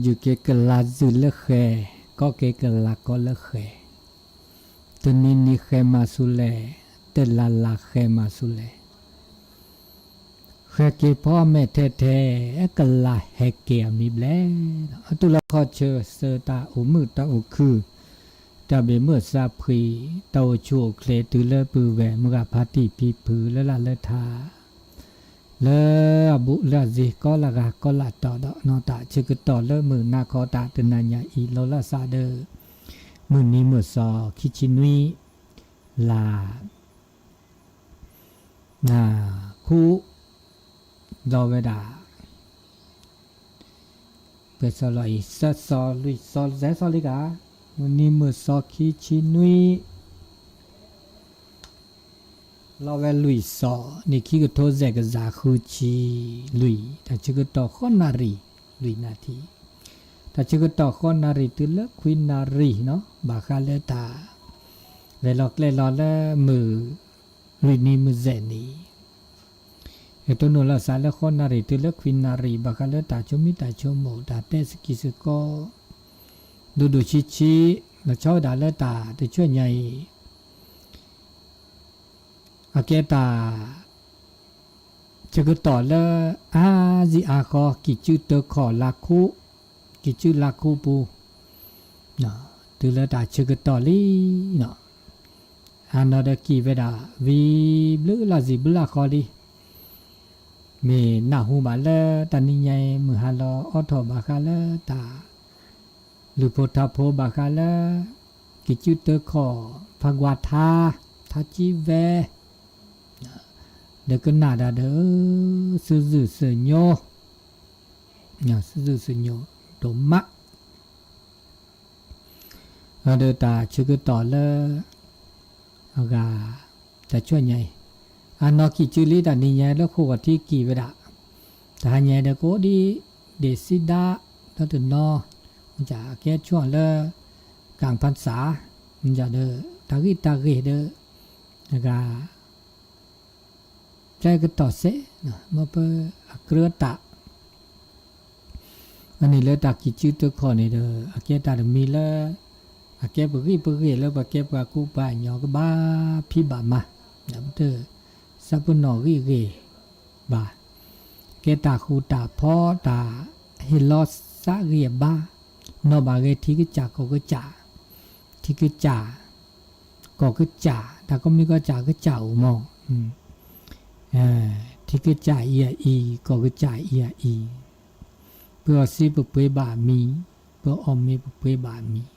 ယူၤက့ၤကလၤစူၤလၢဃဲၤ, ကီက့ၤကလၤကီလၢဃဲၤ, တနံၤနံၤဃဲၤမၤဆူလဲၣ်, တလါလါဃဲၤမၤဆူလဲၣ်. ဃဲၤက့ၤဖီအမဲာ်ထဲထဲ, ကလၤဟဲက့ၤအမံၤဘျဲၣ်, အတူၢ်လိာ်ခီၣ်ဆၢ ဆၢတၢ်အိၣ်မုာ်တၢ်အိၣ်ခုၣ်, တၢ်ဘၣ်မုာ်သးဖှံ, တၢ်အိၣ်ဆူၣ်အိၣ်ချ့တုၤလၢပုၢ်ဝဲၢ်မုၢ်ဂၤဖါတံၢ်ဖံဖုလၢလၢ်လၢထး လၢအဘူးလၢအစ့ၤ ကီလၢဂၤကီလၢတီၤဒီး နီၢ်တၢ်ဆၢကတီၢ်လၢမုၢ်နၤခီတၢ်တနၤညါအံၤ လီၤလၢစးဒီး မုၢ်နံၤမုၢ်စီၤ ခံဆံနွံ လါ ခူၣ် ဒီးဝဲဒၣ် ပှဲၤစီၤလီၤအံၤ စၢစီၤလွံၢ်စီၤ စဲစီၤလံဂၤ မုၢ်နံၤမုၢ်စီၤခံဆံနွံ လီၤဝဲလွံၢ်စီၤ နံၣ်ခံကထိစဲးကစးဃုဆံလွံၢ် တၢ်ဆၢကတီၢ်ဃိးနၣ်ရံၣ် လွံၢ်နၣ်ထံ တၢ်ဆၢကတီၢ်ဃိးနၣ်ရံၣ်တုၤလၢခွံနၣ်ရံၣ်နီၤ ဘၣ်ဃးလၢတၢ် လဲၤလီၤကျဲလီၤလၢမုၢ် လွံၢ်နံၤမုၢ်စဲးနံၤ ယတိၢ်နီၣ်လီၤစးလၢဃိးနၣ်ရံၣ်တုၤလၢခွံနၣ်ရံၣ် ဘၣ်ဃးလၢတၢ်ဆိမိၣ်တၢ်ဆိကမိၣ် တၢ်တဲစကံးစကီ ဒိၣ်ဒိၣ်ဆံးဆံး လီၤဆီဝဲဒၣ်လၢတၢ်တဆၢညါအံၤ အကဲတၢ် ဆၢကတီၢ်လၢ အါစံးအါဃီ ကံၢ်စုတၢခီၣ်လါခူၣ် ကံၢ်စုလါခူၣ်ပူၤ တုၤလၢတၢ်ဆၢကတီၢ်လံနီၤ အနီၢ်ဒီးကံၢ်ဝဲဒၣ် ဝံၤဘျုးလၢ်စံာ်ဘျုးလၢ်ဃီလံ မ့ၢ်နၢ်ဟူဘၣ်လၢတၢ်နံၤညါအံၤ မုၢ်ဟါလီၤအိးထီၣ်ဘၣ်ဃးလၢတၢ် လုၢ်ဖိထါဖိဘၣ်ဃးလၢ ကံၢ်စုတၢခီၣ် ဖးကွၢ်ထါ ထါကံဝဲ ဒီးကနၣ်ဒၣ်ဒီး စုစုစုညိ စုစုစုညိဒိၣ်မး ဒီးတၢ်ဆၢကတီၢ်လၢ အဂၤ တၢ်ဆၢညါအံၤ အနီၢ်ကံၢ်စုလံတၢ်နံၤညါလၢဃိာ်ဂီၤထံကံၢ်ဝဲဒၣ် တဟါညါဒီးကအိၣ်ဒံး ဒ့ၣ်စံဒၣ် ဒီးတနီၤ အကဲဆူၣ်လၢ ကၣ်ဖၣ်စၣ် ဒီး တၢ်ဂ့ၢ်တၢ်ဂ့ၢ်ဒီး အဂၤ ဖျဲကတီၢ်စဲး မ့ၢ်ပအကြၢးတၢ် အန့ၣ်လၢတၢ်ကံၢ်စုတၢခီၣ်န့ၣ်ဒီး အကဲတၢ်တမံၤလၢ အကဲပဂံၢ်ပဂ့ၢ်လၢပကဲပှၤကူပှၤကညီကဘၣ်ဖံးဘၣ်မၤ ပတ စးပနီၣ်ဂံၢ်ဂ့ၢ်ဘၣ် ကဲတၢ်ဃူတၢ်ဖိးတၢ်ဟ့ၣ်လီၤစးဂံၢ်အဘါ နီၢ်ဘၣ်ဂ့ၤထံကစၢ်ကီၢ်ကစၢ် ထံကစၢ် ကီၢ်ကစၢ် တၢ်ကိးမံၤကီၢ်ကစၢ်ကစၢ်အိၣ်မး ထံကစၢ်အံၤအအံၤ ကီၢ်ကစၢ်အံၤအအံၤ ပအီၣ်စ့ပပှ့ၤဘၣ်မံၤ ပအီၣ်မ့ၤပပှ့ၤဘၣ်မံၤ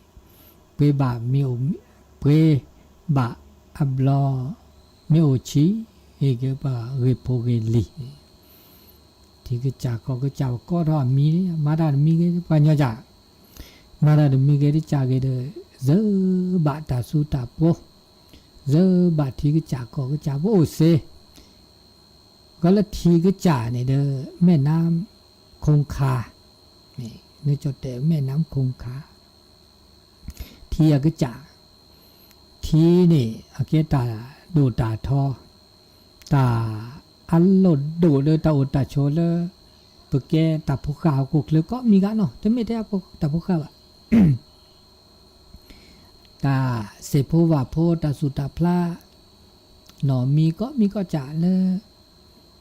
ပှ့ၤဘၣ်မ့ၢ်အိၣ် ပှ့ၤဘၣ်အဘျီ မ့ၢ်အိၣ်ဆံး ဟ့ၣ်က့ၤပှၤဂ့ၤဖိဂ့ၤလံၤ ထံကစၢ်ကီၢ်ကစၢ်ပကိးထီၣ်အမံၤ မၤတၢ်တမံၤဂ့ၤ ပှၤကညီကၢ် မၤတၢ်တမံၤဂ့ၤတကၢ်ဂ့ၤဒီး စၢဘၣ်တၢ်စူၤတၢ်ပှီၤ စၢဘၣ်ထံကစၢ်ကီၢ်ကစၢ်ပအိၣ်စ့ ကီးလၢထံကစၢ်န့ၣ်ဒီး မဲၢ်နါ ခိၣ်ခါ နကၠီတဲမဲၢ်နါခိၣ်ခါ ထံအကစၢ် ထံန့ၣ် အကဲတၢ်ဒိၣ်တၢ်ထီ တၢ်အလီၢ်ဒိၣ်လၢတၢ်အိၣ်တၢ်ဆိးလၢ ပကဲတၢ်ဖိဃၢ်ဟီၣ်ခိၣ်ချၢကိးမံၤဂၤနီၤ တမ့ၢ်ထဲတၢ်ဖိဃၢ်ဘၣ် တၢ်စံၣ်ဖိဝၣ်ဖိ တၢ်ဆူးတၢ်ဖျါ နီၢ်မံၤကိးမံၤကိးကၢ်လၢ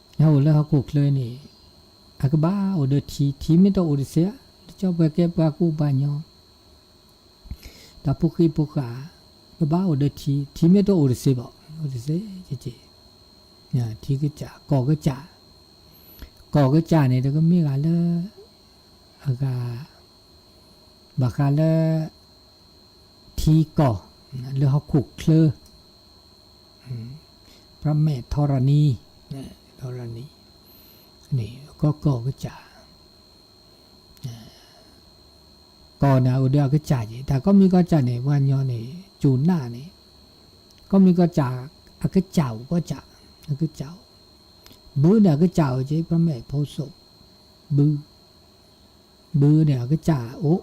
ဟဲအိၣ်လၢဟီၣ်ခိၣ်ချၢန့ၣ် အကဘၣ်အိၣ်ဒီးထံ ထံမ့ၢ်တအိၣ်တစ့းဘၣ် တကီပှၤကဲပှၤကူပှၤကညီ တၢ်ဖိဃံဖိဃာ် ကဘၣ်အိၣ်ဒီးထံ ထံမ့ၢ်တအိၣ်တစ့းဘၣ် အိၣ်တစ့းက့ ထံကစၢ် ကီၢ်ကစၢ် ကီၢ်ကစၢ်န့ၣ် တကမ့ၢ်ဂၤလၢ အဂၤ ဘၣ်ဃးလၢ ထံကီၢ် လၢဟီၣ်ခိၣ်ချၢ ပြမဲာ်ထီရနံ ထီရနံ န့ၣ် ကီၢ်ကီၢ်ကစၢ် ကီၢ်န့ၣ်အိၣ်ဒီးအကစၢ်က့ တၢ်ကိးမံၤကိးကၢ်န့ၣ် ပှၤကညီန့ၣ် စူၤနၣ်န့ၣ် ကိးမံၤကိးကၢ် အကစၢ်အိၣ်ကိးကၢ် အကစၢ်အိၣ် ဘုန့ၣ်အကစၢ်အိၣ်က့ ပြမဲာ်ဖိစိး ဘု ဘုန့ၣ်အကစၢ်အိၣ်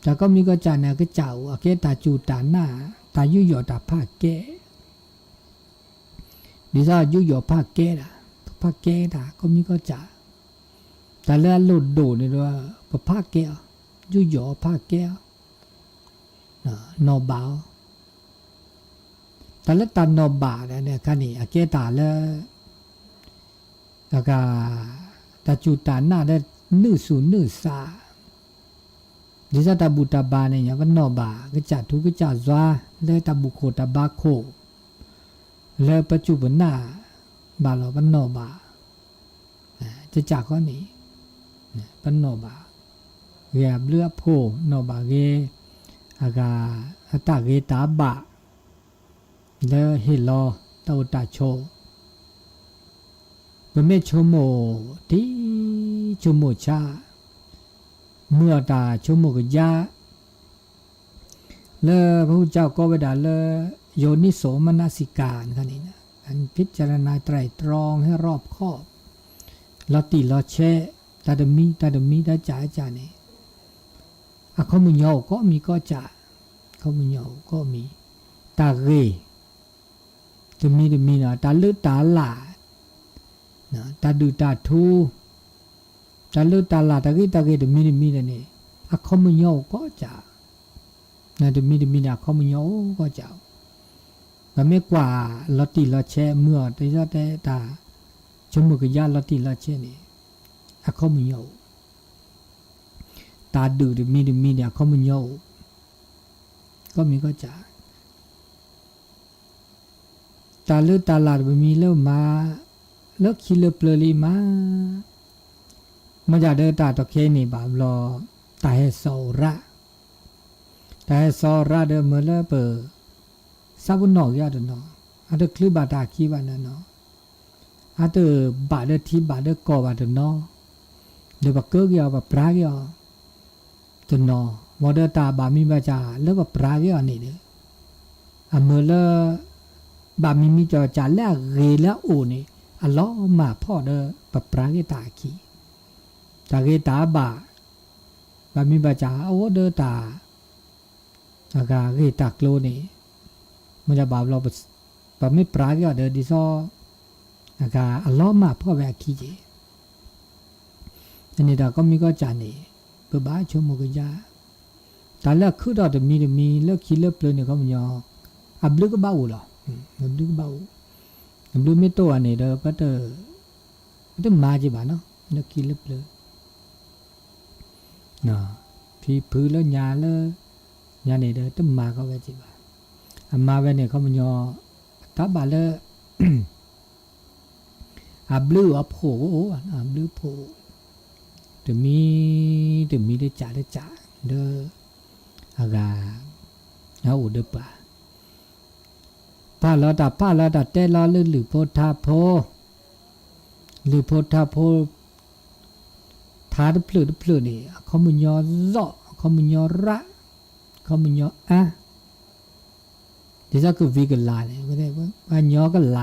တၢ်ကိးမံၤကိးကၢ်န့ၣ် အကစၢ်အိၣ် အကဲတၢ်စူၤတၢ်နာ် တၢ်ယူးယီၣ်တၢ်ဖးကဲ ဒ်သိးယူးယီၣ်ဖးကဲဒၣ် ဖးကဲတၢ်ကိးမံၤကိးကၢ် တၢ်လၢအလိၣ်ဒိၣ်န့ၣ်ဒီး ပဖးကဲအီၤ, ယူးယီၣ်အီၤဖးကဲအီၤ, နီၢ်ဘၣ်အီၤ, တၢ်လၢတၢ်နီၢ်ဘၣ်ဒၣ်န့ၣ်အခါန့ၣ် အကဲတၢ်လၢ အဂၤ တၢ်စူၢ်တၢ်နာ်လၢနုာ်သူၣ်နုာ်သး ဒ်သိးတၢ်ဘူၣ်တၢ်ဘါန့ၣ် ပနီၢ်ဘၣ် ကစၢ်ထူကစၢ်ယွၤ လၢတၢ်ဘူၣ်ခိၣ်တၢ်ဘါခိၣ် လၢပစူၢ်ပနာ်ဘၣ်လီၤ ပနီၢ်ဘၣ် ကစၢ်ဃီန့ၣ် ပနီၢ်ဘၣ် ဂ့ၤအဘျုးအဖှိၣ် နီၢ်ဘၣ်ဂ့ၤ အဂၤ အတၢ်ဂ့ၤတၢ်ဘၣ် လၢဟ့ၣ်လီၤတၢ်အိၣ်တၢ်ဆိး ပမ့ၢ်ဆိကမိၣ်ထံ ဆိကမိၣ်ဆး မုာ်အီၣ်တၢ်ဆိကမိၣ်ကယါ လၢပဟူကၠီကိးဝဲဒၣ်လၢ ယိၤနံၣ်စိမနၤစံကၤန့ၣ် พิจารณาไตร่ตรองให้รอบคอบ လီၤတံၢ်လီၤဆဲး တၢ်တမံၤ တၢ်တမံၤ တၢ်ကၠးကၠးန့ၣ် အခီပညီအိၣ်ကိးမံၤကိးကၠး အခီပညီအိၣ်ကိးမံၤ တၢ်ဂ့ၤ တမံၤတမံၤဒီး တၢ်လၢတၢ်လၢ် တၢ်ဒုၣ်တၢ်ထူ တၢ်လၢတၢ်လၢ် တၢ်ဂ့ၤတၢ်ဂ့ၤတမံၤတမံၤဒီးန့ၣ် အခီပညီအိၣ်ကိးကၠး တမံၤတမံၤန့ၣ် အခီပညီအိၣ်ကိးကၠး ပမ့ၢ်ကွၢ်လီၤတံၢ်လီၤဆဲး မုာ်အီၣ်တယီတဲတၢ် ဆိကမိၣ်ကယါလီၤတံၢ်လီၤဆဲးန့ၣ် အခီပညီအိၣ် တၢ်ဒုၣ်တမံၤတမံၤန့ၣ် အခီပညီအိၣ် ကိးမံၤကိးကၠး တၢ်လၢတၢ်လၢ်တမံၤလၢမၤ လၢခံလၢပျၢၤလံမၤ မ့ၢ်ဒၣ်ဒီးတၢ်တခဲအံၤန့ၣ်ဘၣ်ဘျီ တၢ်ဟဲစိာ်အိၣ်ရၣ် တၢ်ဟဲစိာ်အိၣ်ရၣ်ဒီးမ့ၢ်လၢပ သးပ့ၤနီၣ်က့ၤအီၤတနီၤ အတချုးဘၣ်တၢ်ခံဘၣ်တနီၤ အတဘၣ်ဒီးထံဘၣ်ဒီးကီၢ်ဘၣ်တနီၤ ဒီးပကၢက့ၤအီၤ ပပြးက့ၤအီၤ တနီၤ ဝံၤဒီးတၢ်ဘၣ်မံဘၣ်စၢ်လၢပပြးက့ၤအီၤန့ၣ်ဒီး အမ့ၢ်လၢ ဘၣ်မံမံကီၢ်ကၢ်လၢအဂ့ၤလၢအအိၣ်န့ၣ် အလီၤမၢ်ဖှီၣ်ဒီးပပြးက့ၤတၢ်အခံ တၢ်ဂ့ၤတၢ်ဘၣ် ဘၣ်မံဘၣ်စၢ်အအိၣ်ဒီးတၢ် အဂၤဂ့ၢ်တၢ်ကျိၤန့ၣ် မ့ၢ်ဒၣ်ဘၣ်ဘျီ ပမ့ၢ်ပြးက့ၤအီၤဒီးဒ်သိး အဂၤအလီၤမၢ်ဖှီၣ်ဝဲအခံက့ၤ အန့ၣ်ဒီးကိးမံၤကိးကၢ်န့ၣ် ပဘၣ်ဆိကမိၣ်ကယါ တၢ်လၢအခုၣ်ထီၣ်တမံၤတမံၤလၢခံလၢပျၢၤန့ၣ် ခီပညီ အဘျုးကဘၣ်အိၣ်လီၤ. အဘျုးကဘၣ်အိၣ် အဘျုးမ့ၢ်တအိၣ်ဘၣ်န့ၣ်ဒီး ပတမၤက့ၤဘၣ်နီၤ လၢခံလၢပျၢၤ ဖံဖုလၢညါလၢ ညါန့ၣ်ဒီး တမၤကီးဝဲက့ၤဘၣ်. အမၤဝဲန့ၣ် ခီပညီ တၢ်ဘၣ်လၢ အဘျုးအဖှိၣ်အိၣ် အဘျုးဖှိၣ် တမံၤတမံၤတကးတကး လၢ အဂၤ အအိၣ်ဒီးပှၤ ပာ်လီၤတၢ်ပာ်လီၤတၢ်တဲလီၤလၢလုၢ်ဖိထါဖိ လုၢ်ဖိထါဖိ ထါတဖျၢၣ်တဖျၢၣ်န့ၣ် အခီပညီလီၢ် အခီပညီရၣ် အခီပညီအါ ဒ်သိးကဝံၤကလၤန့ၣ် ပှၤညီကလၤ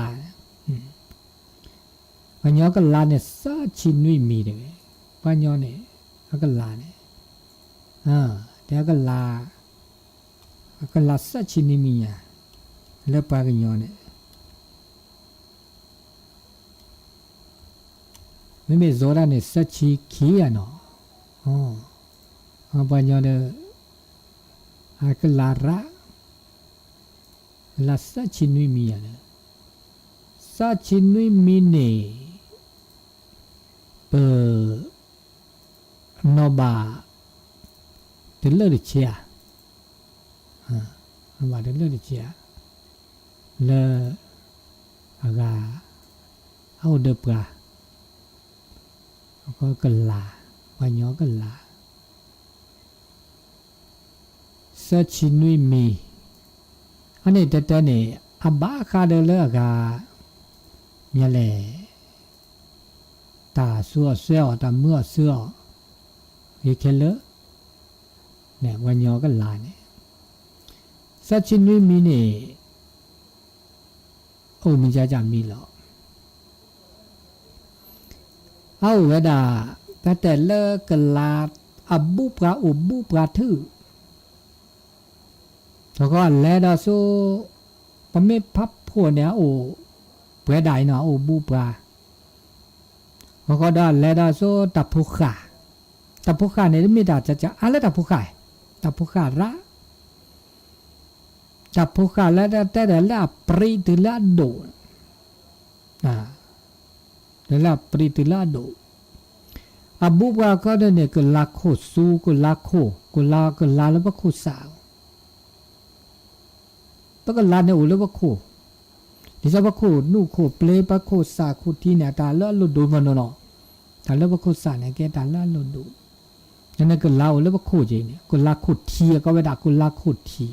ပှၤညီကလၤန့ၣ် သၢဆံနွံမံၤတဝဲ ပှၤညီန့ၣ် အကလၤန့ၣ် တဲအကလၤ အကလၤသၢဆံနွံမံၤညါ လၢပှၤကညီန့ၣ် မ့မ့ၢ်ယိၤဒၣ်န့ၣ် သၢဆံခံဂၤနီၤ ပှၤညီဒီး အကလၤရၣ် လၢသၢဆံနွံမံၤယၤဒီး သၢဆံနွံမံၤန့ၣ် ပ နီၢ်ဘၣ် တလၢတဆ့ဧါ နီၢ်ဘၣ်တလၢတဆ့ဧါ လၢ အဂၤ အအိၣ်ဒီးပှၤ ကလၤ ပှၤညီကလၤ သၢဆံနွံမံၤ အန့ၣ်တဲတဲန့ၣ် အဘၣ်ဃးဒီးလၢအဂၤ မ့ၢ်လဲၣ် တၢ်သူအီၤစွဲအီၤ တၢ်မုာ်အီၤစၢအီၤ ဂ့ၤခဲလၢာ် န့ၣ် ပှၤညီကလၤန့ၣ် သၢဆံနွံမံၤန့ၣ် အိၣ်မံၤကၢကၢမံၤလီၤ. အအိၣ်ဝဲဒၣ် ပတဲလၢကလၤ အဘူၣ်ပှၤအိၣ်ဘူၣ်ပှၤထုး တခီအလဲၤဒီးဆူ ပမ့ၢ်ဖးဖှိၣ်န့ၣ် အအိၣ်ပှဲၤဒၣ်အံၤနီၤ အအိၣ်ဘူၣ်ပှၤ အဃိဒီးလဲၤဒီးဆူတၢ်ဖိဃၢ်, တၢ်ဖိဃၢ်န့ၣ် တမ့ၢ်တၢ်ကကအါလၢတၢ်ဖိဃၢ်, တၢ်ဖိဃၢ်ရၣ်, တၢ်ဖိဃၢ်လၢတၢ်တဲဒီးလၢအပြံးတုၤလၢအဒိၣ်, လၢအပြံးတုၤလၢအဒိၣ်, အဘူးပှၤခီဒၣ်န့ၣ် ကလၤခိၣ်စူၤ, ကလၤခိၣ်, ကလၤ, ကလၤလၢပခိၣ်စး ပကလၤန့ၣ်အိၣ်လၢပခိၣ်, ဒ်သိးပခိၣ်နူာ်ခိၣ်ပျ့ၤ ပခိၣ်စးခိၣ်ထံန့ၣ် အတၢ်လၢအလိၣ်ဒိၣ်မးနီၤလီၤ. တၢ်လၢပခိၣ်စးန့ၣ် ကဲတၢ်လၢအလိၣ်ဒိၣ်, န့ၣ်ကလၤအိၣ်လၢပခိၣ်က့ၤန့ၣ် ကလၤခိၣ်ထံ အကီဝဲဒၣ်ကလၤခိၣ်ထံ,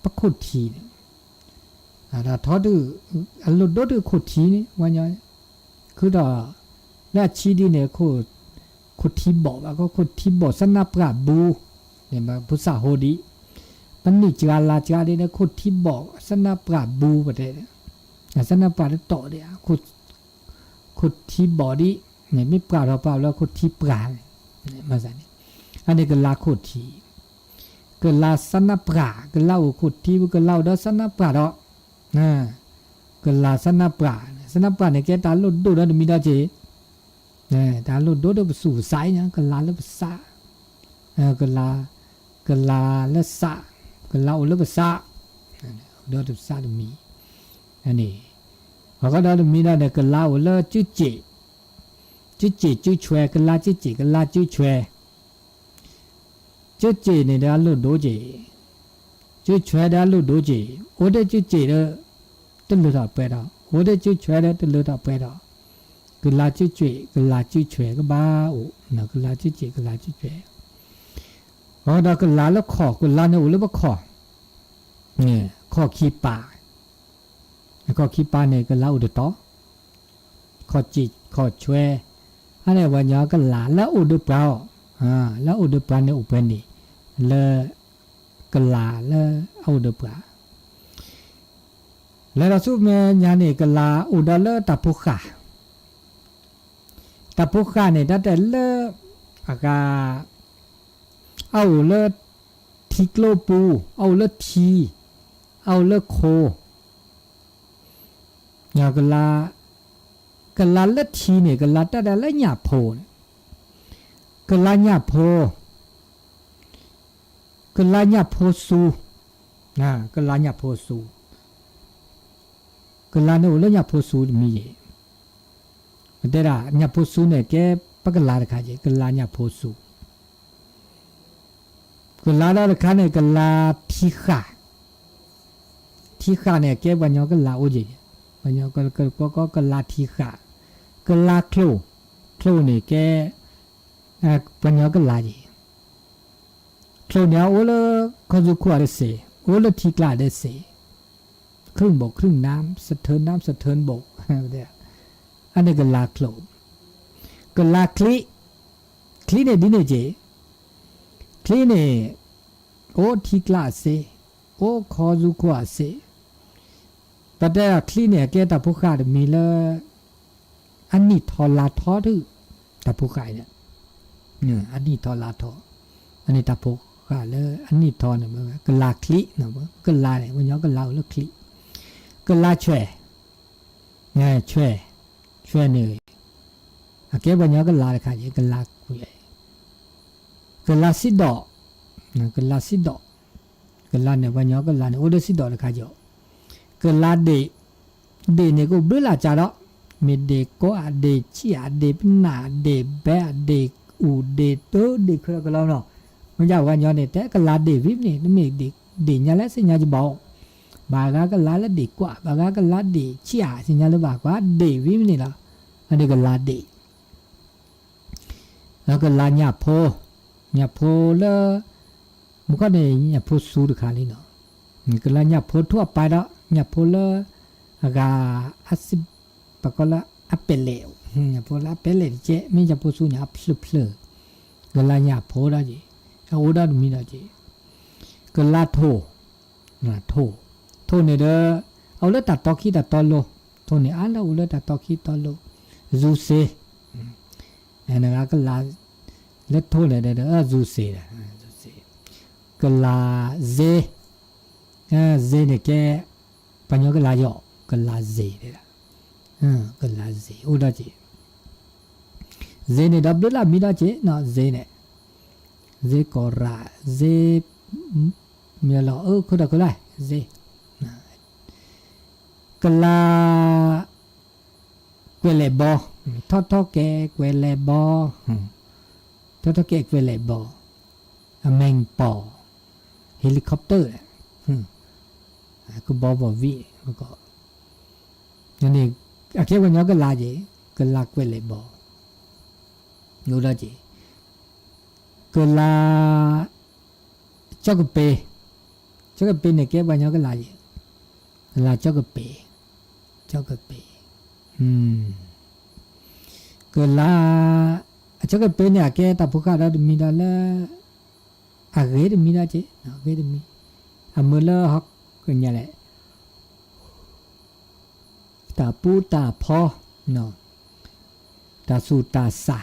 ပခိၣ်ထံန့ၣ် ထီဒုၣ်, အလိၣ်ဒိၣ်ဒုၣ်ခိၣ်ထံန့ၣ် ဝဲညီ, ခုဒီး လၢအဆံဒ်န့ၣ် ခိၣ်ထံဘီၣ်ဘၣ်, ခိၣ်ထံဘီၣ် စနၢပှၢ်ဘူး, န့ၣ်ပဖိသၣ်ဟိဒံး, ပနံၣ်စှၤလါစှၤဒ်န့ၣ် ခိၣ်ထံဘီၣ် စနၢပှၢ်ဘူးပတဲ, စနၢပှၢ်တတီၢ်ဒံး, ခိၣ်ထံဘီၣ်ဒံး, န့ၣ်မ့ၢ်ပှၢ်ထီၣ်ပှၢ်လၢခိၣ်ထံပှၢ်န့ၣ်, မ့ၢ်န့ၣ်, အန့ၣ်ကလၤခိၣ်ထံ, ကလၤစနၢပှၢ်, ကလၤအိၣ်ခိၣ်ထံ ကလၤအိၣ်ဒီးစနၢပှၢ်ဒီး ကလၤစနၢပှၢ်, စနၢပှၢ်န့ၣ် ကဲတၢ်လိၣ်ဒိၣ်ဒီးတမံၤဒီးက့ၤ, တၢ်လိၣ်ဒိၣ်ဒီးပစူၢ်ပစးအံၤညါ ကလၤလၢပစး, ကလၤ, ကလၤလၢစး, ကလၤအိၣ်လၢပစး, ဒီးတစးတမံၤ, န့ၣ်, အဃိဒီးတမံၤဒီးန့ၣ် ကလၤအိၣ်လၢစုစ့ၣ်, စုစ့ၣ်စုဆွဲ, ကလၤစုစ့ၣ် ကလၤစုဆွဲ စုစ့ၣ်န့ၣ်ဒီးအလိၣ်ဒိၣ်က့ၤ, စုဆွဲဒီးအလိၣ်ဒိၣ်က့ၤ, အိၣ်ဒီးစုစ့ၣ်ဒီး တလၢထီၣ်ပှဲၤထီၣ်, အိၣ်ဒီးစုဆွဲဒီးတလၢထီၣ်ပှဲၤထီၣ်, ကလၤစုစ့ၣ် ကလၤစုဆွဲကဘၣ်အိၣ်, ကလၤစုစ့ၣ် ကလၤစုဆွဲ, အဃိဒီးကလၤလၢခီၣ်, ကလၤန့ၣ်အိၣ်လၢပခီၣ်, ခီၣ်ခံပၤ, ခီၣ်ခံပၤန့ၣ် ကလၤအိၣ်တတီၤ, ခီၣ်စ့ၣ် ခီၣ်ဆွဲ, အန့ၣ်ပှၤညီကလၤလၢအအိၣ်ဒီးပှၤအီၤ, လၢအအိၣ်ဒီးပှၤန့ၣ်အိၣ်ပှဲၤန့ၣ်, လၢကလၤလၢအအိၣ်ဒီးပှၤ, လဲၤဒီးဆူမဲာ်ညါန့ၣ် ကလၤအိၣ်ဒီးလၢတၢ်ဖိဃၢ်, တၢ်ဖိဃၢ်န့ၣ် တၢ်တဲလၢ အဂၤ အအိၣ်လၢထံကျိပူၤ, အအိၣ်လၢထံ, အအိၣ်လၢခိ, ကလၤ, ကလၤလၢထံန့ၣ် ကလၤတၢ်ဒၣ်လၢညၣ်ဖိန့ၣ်, ကလၤညၣ်ဖိ, ကလၤညၣ်ဖိစူၤ, ကလၤညၣ်ဖိစူၤ, ကလၤန့ၣ်အိၣ်လၢညၣ်ဖိစူၤတမံၤယဲၢ်, ပတဲဒၣ်ညၣ်ဖိစူၤန့ၣ် ကဲပကလၤတခါက့ၤ ကလၤညၣ်ဖိစူၤ, ကလၤဒီးတခါန့ၣ် ကလၤထံဃၢ်, ထံဃၢ်န့ၣ် ကဲပှၤညီကလၤအိၣ်က့ၤ, ပှၤညီက, က, က, ကလၤထံဃၢ်, ကလၤချိၣ်, ချိၣ်န့ၣ်ကဲ ပှၤညီကလၤက့ၤ, ချိၣ်န့ၣ် အအိၣ်လၢခီၣ်စူခိၣ်အတစဲး, အိၣ်လၢထံကျါအတစဲး, ครึ่งบกครึ่งน้ำ สะเทินน้ำสะเทินบก, အန့ၣ်ကလၤချိၣ်, ကလၤချံ, ချံန့ၣ်ဒ်န့ၣ်က့ၤ, ချံန့ၣ် အိၣ်ထံကျါအစဲး, အိၣ်ခီၣ်စူခိၣ်အစဲး, ပတဲဒၣ်ချံန့ၣ် အကဲတၢ်ဖိဃၢ်တမံၤလၢ အနံၣ်ထီၣ်လါထီဒုး, တၢ်ဖိဃၢ်န့ၣ် အနံၣ်ထီၣ်လါထီ, အန့ၣ်တၢ်ဖိဃၢ်လၢအနံၣ်ထီန့ၣ် ကလၤချံ, ကလၤန့ၣ် ပှၤညီကလၤအိၣ်လၢချံ, ကလၤဆွဲၣ်, ဆွဲၣ်, ဆွဲၣ်န့ၣ် အကဲပှၤညီကလၤတခါက့ၤ ကလၤကွံာ်, ကလၤစံဒိၣ်, ကလၤစံဒိၣ်, ကလၤန့ၣ် ပှၤညီကလၤန့ၣ် အိၣ်ဒီးစံဒိၣ်တခါက့ၤ, ကလၤဒ့ၣ်, ဒ့ၣ်န့ၣ်ကအိၣ်ဘျုးလၢ်ကၢ်ဒီး, မ့ၢ်ဒ့ၣ်ကိးဧါ ဒ့ၣ်ဆံးဧါ ဒ့ၣ်ပနၢ် ဒ့ၣ်ဘဲဧါ ဒ့ၣ်အူၣ် ဒ့ၣ်တိ ဒ့ၣ်ခဲလၢာ်ကလီနီၤ, မ့ၢ်ယပှၤညီန့ၣ် တဲကလၤဒ့ၣ်ဝံၤမ့ၢ်န့ၣ် တမ့ၢ်ဒ့ၣ်ညါလၢသ့ၣ်ညါကဘၣ်အီၤ, ဘၣ်ဂၤကလၤလၢဒ့ၣ်ကွၢ် ဘၣ်ဂၤကလၤဒ့ၣ်ဆံးဧါ သ့ၣ်ညါလၢဘၣ်ကွၢ် ဒ့ၣ်ဝံၤမ့ၢ်န့ၣ်လီၤ, အန့ၣ်ကလၤဒ့ၣ် ကလၤညၣ်ဖိ, ညၣ်ဖိလၢ မူခီန့ၣ် ညၣ်ဖိစူၤတခါလံနီၤ, ကလၤညၣ်ဖိထူအပၢ်ဒီး ညၣ်ဖိလၢ အဂၤ အစံး ပကိးလၢအပဲလဲၣ်, ညၣ်ဖိလၢအပဲလဲၣ်တကဲ မ့ၢ်ညၣ်ဖိစူၤန့ၣ် အဖျၢၣ်ဖျၢၣ်, ကလၤညၣ်ဖိဒီးက့ၤ, အအိၣ်ဒီးတမံၤဒီးက့ၤ, ကလၤထိၣ်, ထိၣ်, ထိၣ်န့ၣ်ဒီး အအိၣ်လၢတၢ်တီခံတၢ်တီလိၤ, ထိၣ်န့ၣ်အါလၢအိၣ်လၢတၢ်တီခံတီလိၤ, စူၤစ့ၤ နဂၤကလၤ လၢထိၣ်န့ၣ်ဒီး စူၤစ့ၤ, ကလၤစ့, စ့န့ၣ်ကဲ ပှၤညီကလၤယီၤ ကလၤစ့ၤ, ကလၤစ့ၤ အိၣ်ဒီးက့ၤ, စ့န့ၣ်ဒီးဘျုးလၢ်မံဒီးက့ၤနီၤ စ့န့ၣ်, စ့ကိးရး, စ့, မ့ၢ်လီၤအၢခိၣ်ဒီးခိၣ်လၢ်, စ့, ကလၤ ကွဲးလဲၣ်ဘီ, ထီၣ်ထီၣ်ကဲကွဲးလဲၣ်ဘီ, ထီၣ်ထီၣ်ကဲကွဲးလဲၣ်ဘီ, အမဲာ်ပီၤ, helicopter, ကဘီဘီၣ်ဝံၣ်, န့ၣ် အကဲပှၤကညီကလၤက့ၤ, ကလၤကွဲးလဲၣ်ဘီ, အိၣ်ဒီးက့ၤ, ကလၤ ကၠီၣ်ကပ့ၤ, ကၠီၣ်ကပ့ၤန့ၣ်ကဲပှၤကညီကလၤယဲ, ကလၤကၠီၣ်ကပ့ၤ, ကၠီၣ်ကပ့ၤ, ကလၤ, အကၠီၣ်ကပ့ၤန့ၣ် အကဲတၢ်ဖိဃၢ်ဒီးတမံၤဒီးလၢ, အဂ့ၤတမံၤဒီးက့ၤ, အဂ့ၤတမံၤ, အမုာ်လၢဟီၣ်ကညါလဲၣ် တၢ်ပူၤတၢ်ဖီ, တၢ်ဆူးတၢ်ဆါ,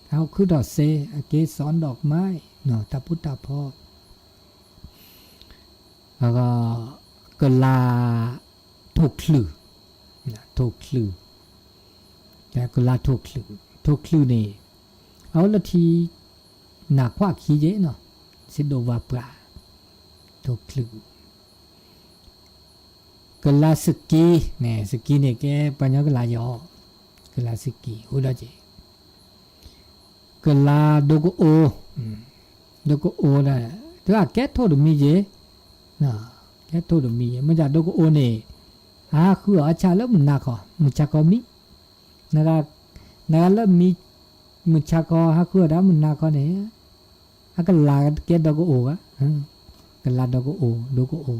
ဟီၣ်ခုၣ်ထီၣ်စ့, အက့ၤစီၤဒီးကမါ, တၢ်ပူၤတၢ်ဖီ, အ, ကလၤ, ထိၣ်ချုး, ထိၣ်ချုး, ကလၤထိၣ်ချုး, ထိၣ်ချုးန့ၣ်, အအိၣ်လၢထံ, နၢ်ခွါခံယဲၢ်နီၤ, စ့ဒိးဝၤပှၢ်, ထိၣ်ချုး ကလၤစကံ, စကံန့ၣ်ကဲပှၤကညီကလၤယဲအီၤ, ကလၤစကံ အိၣ်ဒီးက့ၤ, ကလၤဒိကအိ, ဒိကအိဒီး, တကဲထိၣ်တမံၤယဲ, ကဲထိၣ်တမံၤယဲ, မ့ၢ်ဒၣ်ဒိကအိန့ၣ်, အဟးဃုအီၤအဆၣ်လၢမုၢ်နၤခီ, မုၢ်ဆါခီမံ, နဂၤလၢမံ, မုၢ်ဆါခီဟးဃုအီၤဒီးမုၢ်နၤခီန့ၣ် အကလၤကဲဒီကအိဧါ, ကလၤဒီကအိ, ဒိကအိ,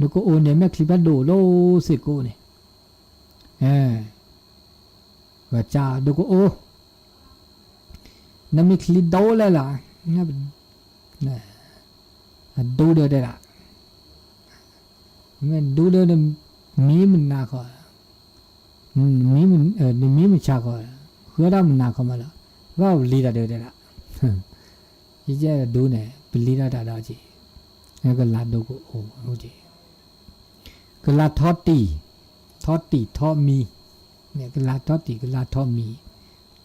ဒိကအိန့ၣ် မဲာ်ချံဖးဒိၣ်ဒိၣ်စ့ၢ်ကီးန့ၣ်, ကစၢ်ဒိကအိ, နမ့ၢ်ချံဒိၣ်လဲၣ်လီၤ, အဒူဒီးတဲဒၣ်, မ့ၢ်ဒူဒီး, မံမုၢ်နၤခီ, နမံမုၢ်ဆါခီ, ဃုအီၤဒီးမုၢ်နၤခီမးလီၤ, ဘၣ်ပလံၤတၢ်ဒုးတဲဒၣ်, ယကဲဒူန့ၣ် ပလံၤတၢ်တၢ်ဒီးက့ၤ, ကလၤဒိကအိ, ကလၤထီတံၢ်, ထီတံၢ်ထီမံ, ကလၤထီတံၢ် ကလၤထီမံ,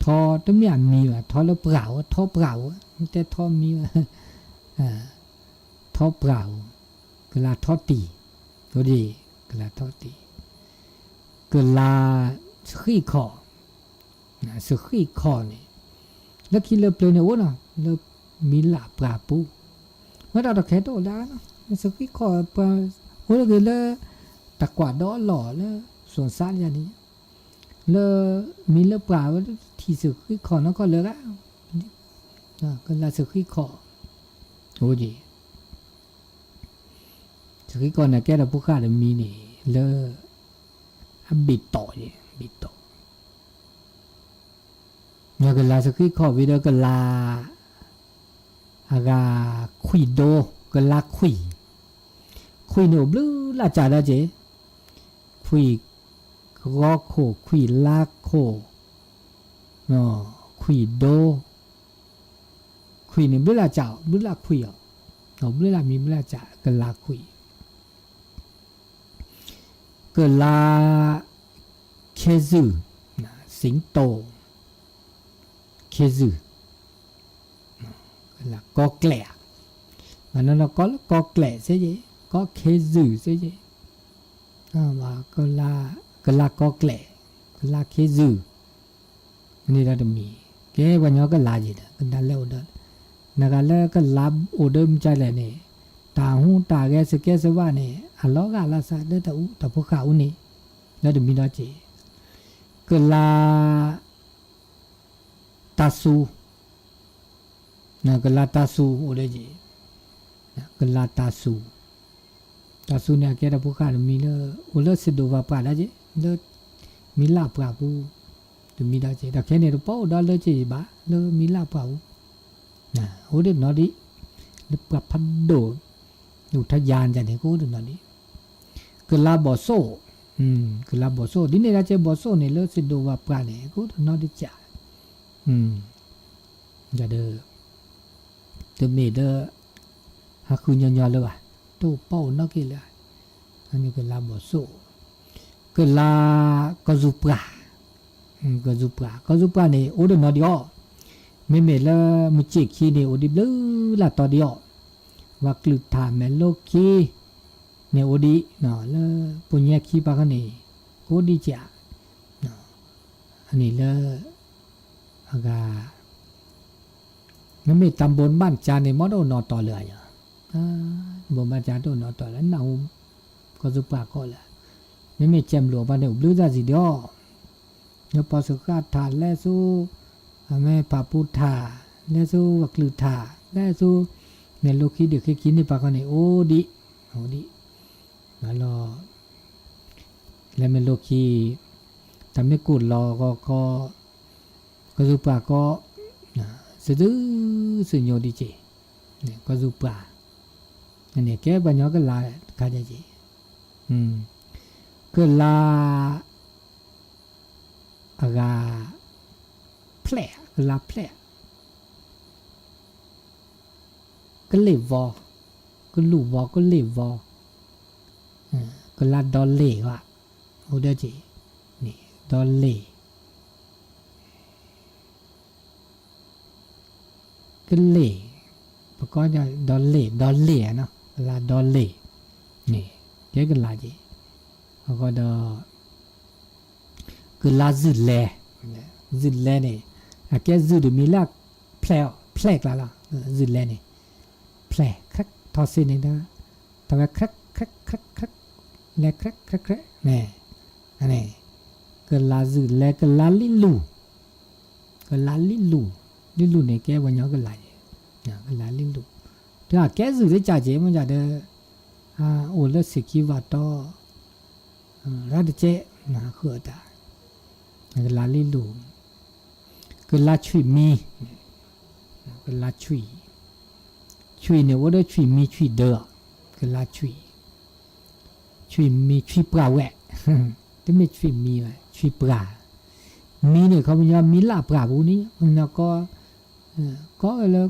ထီတမ့ၢ်အမံဘၣ်, ထီလၢပှၢ်ဧိၤ, ထီပှၢ်ဧိၤ, တဲထီမံဘၣ်, ထီပှၢ်ဧိၤ, ကလၤထီတံၢ်, ကလၤထီတံၢ်, ကလၤစဃံးခီၣ်, စဃံးခီၣ်န့ၣ်, လၢခံလၢပျၢၤန့ၣ်အိၣ်နီၤ, လၢမံၤလၢ်ပှၢ်ပူၤ, ဝဲဒၣ်တၢ်ခဲတအိၣ်ဒၣ်နီၤ, စဃံးခီၣ်ပှၤ, အိၣ်တဂ့ၤလၢ, တၢ်ကွၢ်ဒီးလီၢ်လၢ, စွန်စါယၤန့ၣ်, လၢမံၤလၢပှၢ်ဝဲထံၣ်စဃံးခီၣ်နီၢ်ကီၢ်လၢဂၤ, ကလၤစဃံးခီၣ်, အိၣ်က့ၤ စဃံးခီၣ်န့ၣ်ကဲဒီးဖိဃၢ်တမံၤန့ၣ် လၢ, အဘ့ၣ်တီၢ်, ဘ့ၣ်တီၢ်, ကလၤစဃံးခီၣ်ဝံၤဒီးကလၤ, အဂၤခွံၣ်ဒိ, ကလၤခွံၣ်, ခွံၣ်န့ၣ်အိၣ်ဘျုးလၢ်စၢ်ဒီးက့ၤ, ခွံၣ်, ဂီၤခိၣ် ခွံၣ်လါခိၣ်, ခွံၣ်ဒိ ခွံၣ်န့ၣ်ဘျုးလၢ်စၢ်အီၤ ဘျုးလၢ်ခွံၣ်အီၤ, ဘျုးလၢ်မံၤဘျုးလၢ်စၢ် ကလၤခွံၣ်, ကလၤ, ခ့ယုၢ်, စံတိ, ခ့ယုၢ်, ကလၤကီကျဲးဧါ, မၤနီၢ်နီၢ်ကီလၢကီကျဲးစ့ယဲၢ်, ကီခ့ယုၢ်စ့ယဲၢ်, ကလၤကီကျဲး, ကလၤခ့ယုၢ်, န့ၣ်ဒီးတမံၤ, ကဲပှၤကညီကလၤယဲၢ်ဒီး ကဒၣ်လဲာ်အိၣ်ဒီး, နဂၤလၢကလၤအိၣ်ဒီးမုၢ်ကၢလဲၣ်န့ၣ်, တၢ်ဟူးတၢ်ဂဲၤစကဲစဝါန့ၣ် အလီၤဂာ်လၢသးလၢတၢ်အူတၢ်ဖိဃၢ်အူန့ၣ်, လၢတမံၤဒီးက့ၤ, ကလၤ တၢ်စူၤ, ကလၤတၢ်စူၤအိၣ်ဒီးယဲၢ်, ကလၤတၢ်စူၤ, တၢ်စူၤန့ၣ် အကဲဒီးဖိဃၢ်တမံၤလၢ အိၣ်လၢစ့ဒိးဝၤပှၢ်ဒီးက့ၤ, လၢ, မံၤလၢ်ပှၢ်ပူၤ, တမံၤဒီးက့ၤ တၢ်ခဲန့ၣ်တပအိၣ်ဒီးလၢက့ၤဘၣ် လၢမံၤလၢ်ပှၢ်ပူၤ, အိၣ်ဒၣ်နီၢ်ဒံး, လၢပှၤဖးဒိၣ်, အိၣ်ထီၣ်ယါန့ၣ် ကအိၣ်ဒၣ်နီၢ်ဒံး, ကလၤဘီၣ်စိၣ်, ကလၤဘီၣ်စိၣ် ဒ်န့ၣ်ဒၣ်ကဲဘီၣ်စိၣ်န့ၣ် လၢစ့ဒိးဝၤပှၢ်န့ၣ် ကအိၣ်ဒၣ်နီၢ်ဒံးကၢ်, ဒီး, တမ့ၢ်လၢ, ဟးဃုညီညီလၢၤဘၣ်, တအိၣ်ပအိၣ်နီၢ်က့ၤလၢၤ, ကလၤဘီၣ်စိၣ်, ကလၤကီၢ်စူၤပှၢ်, ကီၢ်စူၤပှၢ်, ကီၢ်စူၤပှၢ်န့ၣ် အိၣ်ဒီးနီၤဒံးအီၤ, မ့မ့ၢ်လၢမုၢ်စ့ၣ်ခံန့ၣ် အိၣ်ဒံးဘျုးလၢ်တီၤဒံးအီၤ, ဝၤကျုးထၣ်မဲာ်လိခံန့ၣ်အိၣ်ဒံး, လၢပညဲခံပၤခီန့ၣ် ကအိၣ်ဒံးကဲးဧါ, အန့ၣ်လၢ အဂၤ မ့မ့ၢ်တၢ်ဘိးဘၣ်ကါန့ၣ် မ်တအိၣ်နီၤတီၤလၢၤဧါ, ဘိးဘၣ်ကါတအိၣ်နီၤတီၤလၢၤ နၢ်ဟူ ကီၢ်စူၤပှၢ်ကီးလၢၤ, မ့မ့ၢ်ကဲးဘျုးအပှၤန့ၣ် အိၣ်ဘျုးတၢ်စံးဒံးအီၤ, လၢပီၣ်စၢဃာ်ထၣ်လဲၣ်ဆူ အမ့ၢ်ဖးပူထၣ် လဲၣ်ဆူဝၤကျုးထၣ် လဲၣ်ဆူ မဲာ်လိခံဒုးခံခံန့ၣ်ပၤခီန့ၣ် အိၣ်ဒံး, အိၣ်ဒံး, လီၤ လဲၤမဲာ်လိခံ တၢ်မ့ၢ်ကိၢ်လီၤဂီၤခီ ကီၢ်စူၤပှၢ်ကီး စုဒုစုညိဒံးက့ၤ, ကီၢ်စူၤပှၢ် န့ၣ်ကဲပှၤကညီကလၤတခါက့ၤ, ကလၤ အဂၤ ဖျဲၣ် ကလၤဖျဲၣ် ကလ့ၢ်ဝီ, ကလူၢ်ဝီ ကလ့ၢ်ဝီ, ကလၤဒီလ့ၢ်ဘၣ်, အိၣ်ဒီးက့ၤ, န့ၣ် ဒီလ့ၢ်, ကလ့ၢ်, ပကိးဒီလ့ၢ် ဒီလ့ၢ်ဧါနီၤ ကလၤဒီလ့ၢ်, န့ၣ် ကဲကလၤက့ၤ, အဃိဒီး ကလၤဇုၣ်လဲ, ဇုၣ်လဲန့ၣ် အကဲဇုၣ်တမံၤလၢ ဖျဲၣ်အီၤ ဖျဲၣ်ကျါလီၤ, ဇုၣ်လဲန့ၣ် ဖျဲၣ် ခရဲး ထီၣ်စ့န့ၣ်ဒီး ထီၣ်ဝဲ ခရဲး ခရဲး ခရဲး ခရဲး လဲၤ ခရဲး ခရဲး ခရဲး န့ၣ်, န့ၣ် ကလၤဇုၣ်လဲ ကလၤလံလူၢ်, ကလၤလံလူၢ်, လံလူၢ်န့ၣ်ကဲပှၤကညီကလၤ, ကလၤလံလူၢ်, တၢ်ကဲဇုၣ်တကးက့ၤ မ့ၢ်ဒၣ်ဒီး အိၣ်လၢဆံးခံဝးတီ ရၣ်တကဲး ဃုာ်အတၢ်, ကလၤလံလူၢ်, ကလၤဆွံၣ်မံ, ကလၤဆွံၣ်, ဆွံၣ်န့ၣ်အိၣ်ဒီးဆွံၣ်မံဆွံၣ်ဒၢအီၤ, ကလၤဆွံၣ်, ဆွံၣ်မံဆွံၣ်ပှၢ်ဝဲ, တမ့ၢ်ဆွံၣ်မံဘၣ် ဆွံၣ်ပှၢ်, မံန့ၣ် ခီပညီမံလၢ်ပှၢ်ပူၤန့ၣ် ပှၤကညီကီ ကီဝဲလၢ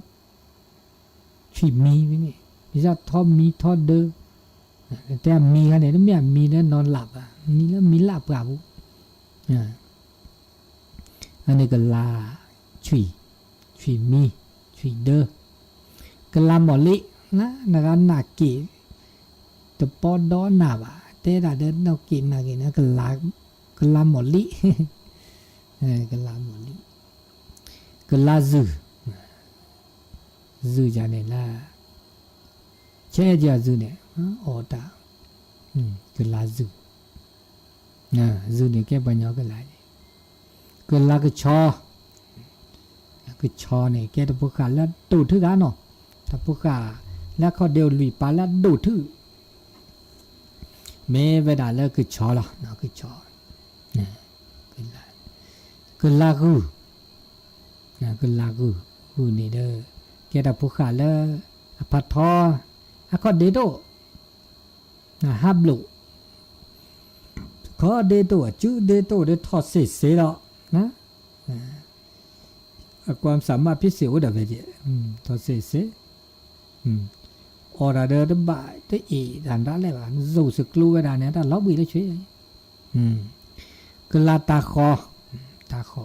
ဆွံၣ်မံမ့ၢ်န့ၣ် ဒ်သိးထီမံထီဒၢ, တဲအမံခါန့ၣ် တမ့ၢ်အမံလၢနီၢ်လၢ်ဘၣ် မံလၢမံလၢ်ပှၢ်ပူၤ, အန့ၣ်ကလၤဆွံၣ်, ဆွံၣ်မံ, ဆွံၣ်ဒၢ, ကလၤမီၢ်လံ, နဂၤနာ်က့ၤ တပီဒီနၢ်ဘၣ် တဲဒၣ်ဒီးနီၢ်က့ၤနာ်က့ၤန့ၣ် ကလၤမီၢ်လံ, ကလၤမီၢ်လံ, ကလၤဇုၢ်, ဇုၢ်ယၤန့ၣ်လၢ ဆဲးယၤဇုၢ်န့ၣ် အီၣ်တၢ်, ကလၤဇုၢ်, ဇုၢ်န့ၣ်ကဲပှၤကညီကလၤ, ကလၤကဆီ, ကဆီန့ၣ် ကဲတၢ်ဖိဃၢ်လၢအဒိၣ်ထုဂၤနီၤ, တၢ်ဖိဃၢ်လၢအခီၣ်ဒ့အိၣ်လွံၢ်ပၤလၢအဒိၣ်ထု မ့ၢ်ဝဲဒၣ်လၢကဆီလီၤ, ကဆီ, ကလၤဂုၢ်, ကလၤဂုၢ်, ဂုၢ်န့ၣ်ဒီး ကဲတၢ်ဖိဃၢ်လၢ အဖးထီ အခီၣ်ဒ့တအိၣ်, ဟးဘျိး, ခီၣ်ဒ့တအိၣ် အစုဒ့တအိၣ်ဒီး ထီၣ်စ့ၢ်စ့ၢ်လီၤ, အကွၢ်စၢ်မးဖံးစ့ၢ်အိၣ်ဒၣ်ဝဲက့ၤ, ထီၣ်စ့ၢ်စ့ၢ်, အီၣ်တၢ်ဒီးတဘၣ်တအ့ၣ်တၢ်ဒၣ်လဲာ်ဘၣ် နစိာ်စ့ၢ်ကျိၤဝဲဒၣ်န့ၣ် တၢ်လီၤဘှံးလၢဆွ့, ကလၤတၤဃီ, တၤဃီ,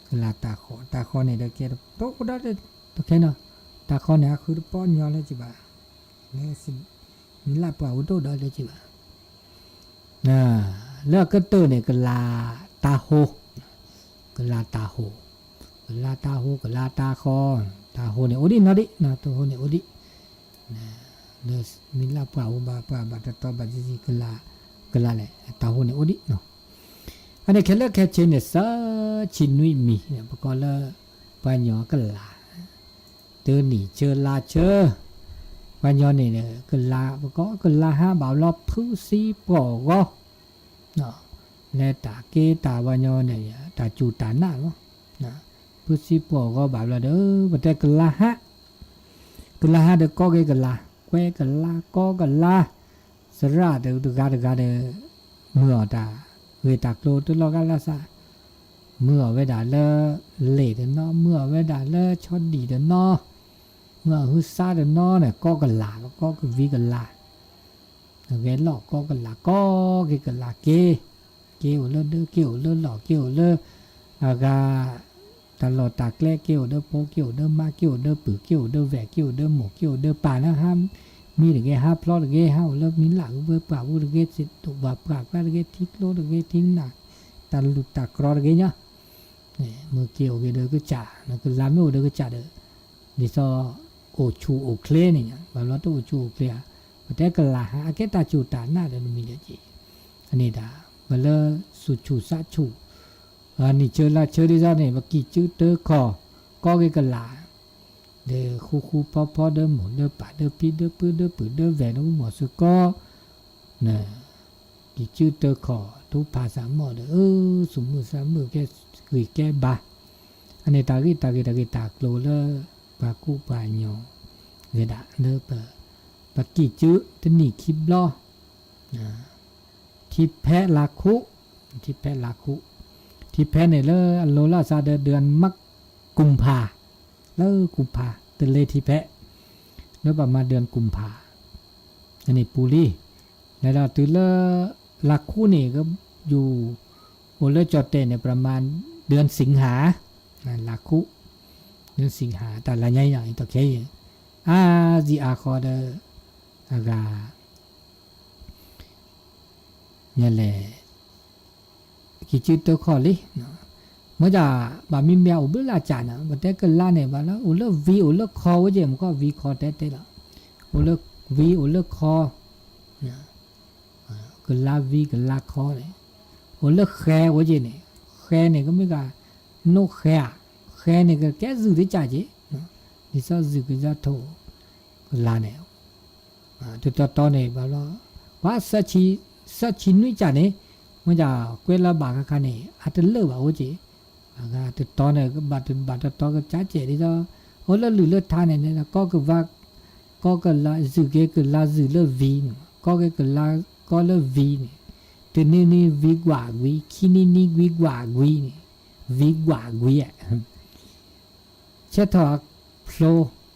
ကလၤတၤဃီ, တၤဃီန့ၣ်ဒီးကဲ တအိၣ်ဒီးတခဲနီၤ, တၤဃီန့ၣ် အဃုတပီညီလၢက့ၤဘၣ်, လၢ မံလၢ်ပှၢ်ပူၤတအိၣ်ဒီးလၢက့ၤဘၣ်, လၢအကတၢၢ်န့ၣ် ကလၤတၤဟိ, ကလၤတၤဟိ, ကလၤတၤဟိ ကလၤတၤဃီ, တၤဟိန့ၣ်အိၣ်ဒံးနီၤဒံး, တၤဟိန့ၣ်အိၣ်ဒံး, လၢမံလၢ်ပှၢ်ပူၤဘၣ်ပှၢ်ဘၣ်တတီဘၣ်တံၢ် ကလၤလဲၣ် တၤဟိန့ၣ်အိၣ်ဒံးနီၤ, အန့ၣ်ခဲလၢာ်ခဲဆ့န့ၣ် သၢဆံနွံမံၤ ပကိးလၢ ပှၤကညီကလၤ တနံၣ်ဆၢလါဆၢ, ပှၤကညီန့ၣ် ကလၤ ပကိးကလၤဟါဘၣ်ဘျီ ဖုစံပှီၢ်ဂီၤ, လၢတၢ်က့တၢ်ပှၤကညီန့ၣ် တၢ်စူၢ်တၢ်နာ်လီၤ, ဖုစံပှီၢ်ဂီၤဘၣ်ဘျီဒီး ပတဲကလၤဟါ, ကလၤဟါဒီးကီက့ၤကလၤ, ကွဲကလၤ ကီကလၤ, သရၣ်တဂၤတဂၤဒီး မုာ်အီၣ်တၢ်ဂ့ၢ်တၢ်ကျိၤတလီၤဂာ်လၢသး, မုာ်အီၣ်ဝဲဒၣ်လၢ လ့ၣ်တနီၤ မုာ်အီၣ်ဝဲဒၣ်လၢဆီဒံၣ်တနီၤ, မုာ်အီၣ်ဟုသါတနီၤန့ၣ် ကီကလၤ ကီကဝံၤကလၤ, ဂဲၤလီၢ်ကီကလၤ ကီက့ၤကလၤက့ၤ, က့ၤအိၣ်လၢဒၢ က့ၤအိၣ်လၢလီၢ် က့ၤအိၣ်လၢ အဂၤ တၢ်လီၢ်တၢ်ကျဲ က့ၤအိၣ်ဒီးဖိ က့ၤအိၣ်ဒီးမါ က့ၤအိၣ်ဒီးပုၢ် က့ၤအိၣ်ဒီးဝဲၢ် က့ၤအိၣ်ဒီးမိၢ် က့ၤအိၣ်ဒီးပၢ် ဟါမံတဂ့ၤ ဟါဖျီတဂ့ၤ ဟါအိၣ်လၢမံၤလၢ်ကဝဲပှၢ်ပူၤတဂ့ၤ စ့ၢ်တအိၣ်ဘၣ်ပှၢ်ကျါတဂ့ၤ ထံကျိတဂ့ၤ ထံနၢ် တၢ်လူၢ်တၢ်ကြီတဂ့ၤညီ မ့ၢ်က့ၤအိၣ်က့ၤဒီးကစၢ် ကလၤမ့ၢ်အိၣ်ဒီးကစၢ်ဒီး ဒ်သိး အိၣ်ဆူၣ်အိၣ်ချ့န့ၣ် ဘၣ်ဘျီတအိၣ်ဆူၣ်အိၣ်ချ့ဧါ, ပတဲကလၤဟါ အကဲတၢ်စူၢ်တၢ်နာ်ဒီးတမံၤဒီးက့ၤ, အန့ၣ်ဒၣ် ပလၢစူၢ်ဆူၣ်စးဆူၣ်, နံၣ်ဆၢလါဆၢဒ်သိးန့ၣ် ပကံၢ်စုတၢခီၣ် ကီက့ၤကလၤ, ဒီးဃူဃူဖိးဖိးဒီးမိၢ်ဒီးပၢ်ဒီးဖံဒီးဖုဒီးပုၢ်ဒီးဝဲၢ်ဒီးမုၢ်မီၢ်စ့ၢ်ကီး ကံၢ်စုတၢခီၣ် ထူဖးစးမီၢ်ဒီး အၢ သူၣ်မုာ်သးမုာ်ကဲဂံၢ်ကဲဘါ, အန့ၣ်တၢ်ဂ့ၢ်တၢ်ဂ့ၢ်တၢ်ဂ့ၢ်တၢ်ကျိၤလၢ ပှၤကူပှၤညီ ဝဲဒၣ်လၢ ပကံၢ်စုတနံၣ်ခံဘျီ ထံဖဲလါခူး, ထံဖဲလါခူး, ထံဖဲန့ၣ်လၢအလိၤလီၤသးဒီး ဒၢၣ်မး ကူၤဖး, လၢကူၤဖး တလ့ၤထံဖဲ လၢပမၤဒၢၣ်ကူၤဖး အန့ၣ်ပူၤလံ, လဲၤဒီးတုၤလၢ လါခူးန့ၣ် ကယူၤ အိၣ်လၢကၠီၣ်တဲၣ်န့ၣ် ပမၤဒၢၣ်စံးဟါ, လါခူး, ဒၢၣ်စံးဟါ တၢ်လါညါအံၤ အံၤတခဲအံၤ အါဇံအါဃီဒီး အဂၤ ညါလဲၣ် ကံၢ်စုတၢခီၣ်လံ, မ့ၢ်ဒၣ် ဘၣ်မံမံအိၣ်ဘျုးလၢ်ကၢ်န့ၣ် ပတဲကလါန့ၣ် ဘၣ်လၢအိၣ်လၢဝံၤအိၣ်လၢခီဝဲက့ၤ မ့ၢ်ကီၢ်ဝံၤခီတဲတဲလီၤ, အိၣ်လၢဝံၤအိၣ်လၢခီ ကလါဝံၤကလါခီန့ၣ်, အိၣ်လၢဃဲဝဲက့ၤန့ၣ်, ဃဲန့ၣ်ကမ့ၢ်က နိဃဲဧါ, ဃဲန့ၣ်ကကဲယုၢ်တကၢ်က့ၤ, ဒ်သိးယုၢ်က့ၤယါထိၣ် ကလါန့ၣ် တတီတီန့ၣ် ဘၣ်ဘျီ ပှၤ သၢဆံနွံကၢ်န့ၣ် မ့ၢ်ဒၣ်ကွဲးလၢဘၣ်ဃါခါန့ၣ် အတလၢာ်ဘၣ်အိၣ်က့ၤ, အဂၤတတီန့ၣ် ဘၣ်တဘၣ်တတီကစၢ်ကဲးဒ်သိး အိၣ်လၢလုၢ်လၢထါန့ၣ် ကီကဝါ ကီကလါ ယုၢ်က့ၤကလါယုၢ်လၢဝံၤန့ၣ် ကီက့ၤကလါကီလၢဝံၤန့ၣ် တနံၤနံၤဝံၤကွၢ်ကွံၤ ခံနံၤနံၤဝံၤကွၢ်ကွံၤန့ၣ် ဝံၤကွၢ်ကွံၤဧါ ဆဲးထီၣ်အဖျိ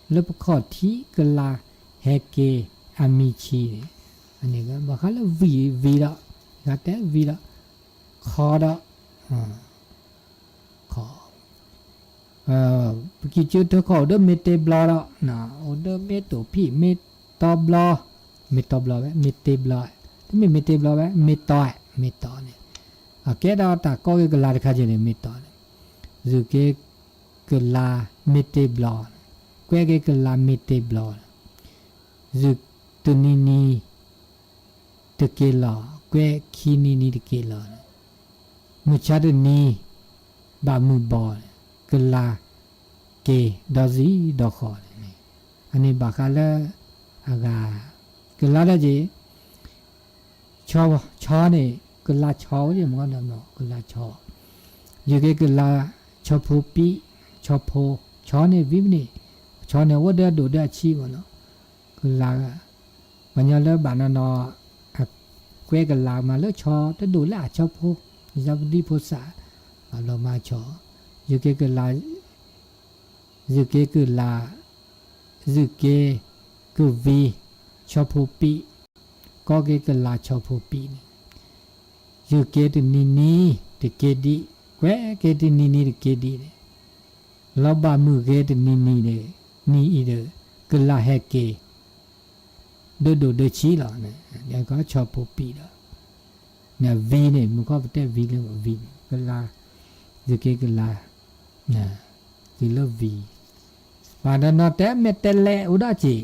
လၢပခီၣ်ထံး ကလါဟဲက့ၤအမံၤဆံးန့ၣ်, ဘၣ်ဃးလၢဝံၤဝံၤဒီး ဂၤတဲဝံၤဒီး ခီဒီး ခီ ပကံၢ်စုတၢခီၣ်အိၣ်ဒီးမ့ၢ်တ့ဘျီဒီး အိၣ်ဒီးမ့ၢ်တိၢ်ဖံး မ့ၢ်တီဘျီ, မ့ၢ်တီဘျီဝဲ မ့ၢ်တ့ဘျီ, တမ့ၢ်မ့ၢ်တ့ဘျီဝဲ မ့ၢ်တီ, မ့ၢ်တီန့ၣ် အကဲဒီးတၢ်ကီက့ၤကလါတခါက့ၤန့ၣ် မ့ၢ်တီန့ၣ်, ယုၢ်က့ၤကလါမ့ၢ်တ့ဘျီ, ကွဲက့ၤကလါမ့ၢ်တ့ဘျီ, ယုၢ်တနံၤနံၤ တက့ၤလီၤ, ကွဲခံနံၤနံၤတက့ၤလီၤ, မုၢ်ဆါတနံၤ ဘၣ်မုၢ်ဘီ, ကလါက့ၤဒီးစံၣ်ဒီးဃီန့ၣ်, အန့ၣ်ဘၣ်ဃးလၢ အဂၤ ကလါဒၣ်က့ၤ ဆီန့ၣ် ကလါဆီဝဲမ့ၢ်နီၤ ကလါဆီ, ယုၢ်က့ၤကလါဆီဖိပံး, ဆီဖိ, ဆီန့ၣ်ဝံၤမ့ၢ်န့ၣ်, ဆီန့ၣ်အိၣ်ဒီးအဒိၣ်ဒီးအဆံးမ့ၢ်နီၤ, ကလါ ပှၤညီလၢဘၣ်နီၢ်နီၢ် အကွဲကလါမးလၢဆီ တဒိၣ်လၢအဆီဖိ, ယပဒံဖိသၣ် ဘၣ်လီၤမၤဆီ, ယုၢ်က့ၤကလါ, ယုၢ်က့ၤကလါ, ယုၢ်က့ၤကဝံၤ ဆီဖိပံး, ကီက့ၤကလါဆီဖိပံးန့ၣ်, ယုၢ်က့ၤတနံၤနံၤတက့ၤဒံး, ကွဲက့ၤတနံၤနံၤတက့ၤဒံးန့ၣ်, လီၤဘၣ်မုၢ်ဂ့ၤတနံၤနံၤဒီး နံၤအံၤဒီး ကလါဟဲက့ၤ ဒၢဒိၣ်ဒၢဆံးလီၤ, ဆီဖိပံးဒီး ဝံၤန့ၣ် မုၢ်ခီပတဲဝံၤလၢဝံၤန့ၣ် ကလါ, ယုၢ်က့ၤကလါ, တုၤလၢဝံၤ, ပှၤနီၢ်နီၢ်တဲမဲာ်တဲးလဲးအိၣ်ဒီး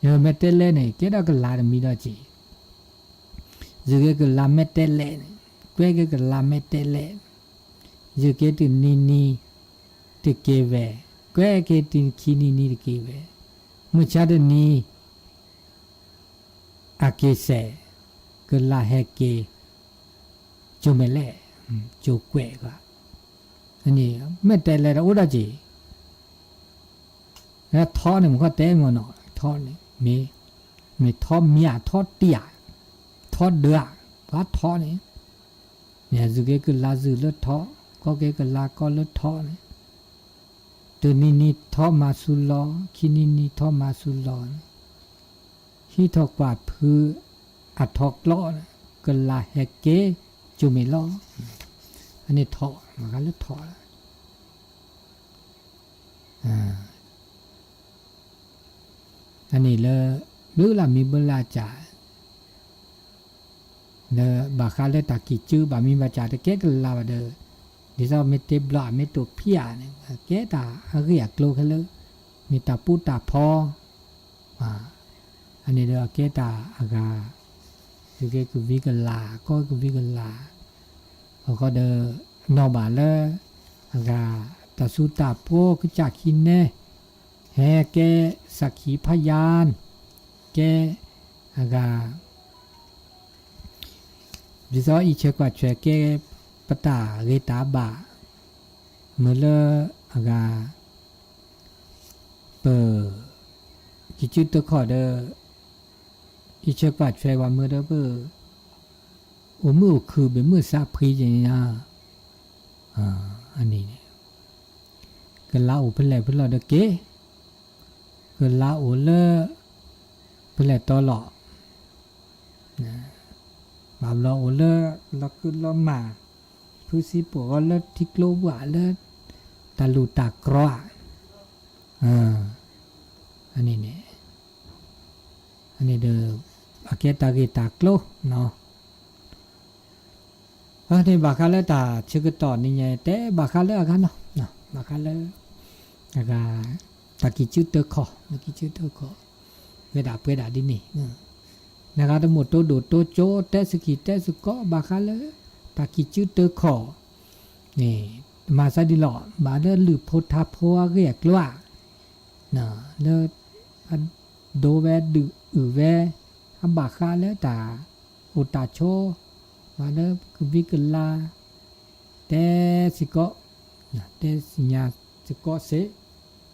က့ၤ, မဲာ်တဲးလဲးန့ၣ် ကဲဒီးကလါတမံၤဒီးက့ၤ ယုၢ်က့ၤကလါမဲာ်တဲးလဲးန့ၣ်, ကွဲက့ၤကလါမဲာ်တဲးလဲး, ယုၢ်က့ၤတနံၤနံၤ တက့ၤဝဲ, ကွဲက့ၤတခံနံၤနံၤတက့ၤဝဲ, မုၢ်ဆါတနံၤ အက့ၤစဲး, ကလါဟဲက့ၤ, ကၠိမဲာ်လဲၣ်, ကၠိကွဲးကွၢ်, မဲာ်တဲးလဲးဒီးအိၣ်ဒီးက့ၤ ထီန့ၣ် မ့ၢ်ခီတဲမ့ၢ်နီၤ, ထီန့ၣ် မ့ၢ်, မ့ၢ်ထီမံၤဧါ, ထီတံၢ်ဧါ, ထီဒၢးဧါ, ပှၤထီန့ၣ်, ယုၢ်က့ၤကလါယုၢ်လၢထီ, ကီက့ၤကလါကီလၢထီန့ၣ်, တနံၤနံၤထီမၤဆူလီၤ, ခံနံၤနံၤထီမၤဆူလီၤန့ၣ်, ဟံးထီၣ်ကွၢ်ဖုအထီကျီန့ၣ်, ကလါဟဲက့ၤ ကၠိမ့ၢ်လီၤ, အန့ၣ်ထီၣ်, ဘၣ်ဃးလၢထီၣ်, အန့ၣ်လၢ ဘျုးလၢမံၤဘျုးလၢကၠး ဒီးဘၣ်ဃးလၢတၢ်ကံၢ်စု ဘၣ်မံၤဘၣ်ကၠးတကဲကလၤဘၣ်ဒီး, ဒ်သိးမ့ၢ်တ့ဘျီအမ့ၢ်တိာ်ဖံးဧါန့ၣ် ကဲတၢ်အဂ့ၢ်အကျိၤခဲလၢာ်, မ့ၢ်တၢ်ပူတၢ်ဖီ, အန့ၣ်ဒီးအကဲတၢ်အဂၤ, သုက့ၤကဝံၤကလၤ, ကီကဝံၤကလၤ, အဃိဒီး နီၢ်ဘၣ်လၢ အဂၤ တၢ်စူၤတၢ်ပှီၤကစၢ်ခံနဲ, ဟဲကဲ စၢ်ခံဖးယၢၣ်, ကဲ အဂၤ ဒ်သိးအံးဆၢကွၢ်ထွဲကဲ ပတၢ်ဂ့ၤတၢ်ဘၣ်, မ့ၢ်လၢအဂၤ ပ ကံၢ်စုတၢခီၣ်ဒီး အံးဆၢကွၢ်ထွဲပှၤမၢဒီးပ အိၣ်မုာ်အိၣ်ခုၣ်ဘၣ်မုာ်စးဖှံက့ၤန့ၣ်, အန့ၣ်န့ၣ် ကလၤအိၣ်ဖဲလဲၣ်ဖဲလဲၣ်ဒီးက့ၤ, ကလၤအိၣ်လၢ ဖဲလဲၣ်တီလီၤ, ဘၣ်ဘျီအိၣ်လၢ လီၤကုလီၤမၢ်, ဖုစံပိာ်ဂီၤလၢထံကျိပှၢ်လၢ တၢ်လူၢ်တၢ်ကြီဧါ, အန့ၣ်န့ၣ် အန့ၣ်ဒီး အကဲတၢ်ဂ့ၢ်တၢ်ကျိၤနီၤ, အန့ၣ်ဘၣ်ဃးလၢတၢ်ဆၢကတီၢ်နံၤညါ တဲဘၣ်ဃးလၢအဂၤနီၤ, ဘၣ်ဃးလၢ အဂၤ တၢ်ကံၢ်စုတၢခီၣ်, တၢ်ကံၢ်စုတၢခီၣ်, ဝဲဒၣ်ပှဲၤဒၣ်ဒ်န့ၣ်, နဂၤတမိၢ်တိဒိၣ်တိကၠိ တဲစကံၢ်တဲစကီး ဘၣ်ဃးလၢ တၢ်ကံၢ်စုတၢခီၣ်န့ၣ်, မၤစၢ်ဒ်လီၤ ဘၣ်လၢလုၢ်ဖိထါဖိအဂ့ၢ်အကျိၤဧါ, လၢ အဒိဝဲဒုးအုးဝဲ အဘၣ်ဃးလၢတၢ်အိၣ်တၢ်ဆိး, ဘၣ်လၢကဝံၤကလၤ, တဲစ့ၢ်ကီး, တဲစ့ၢ်ညါစ့ၢ်ကီးစ့ၢ်,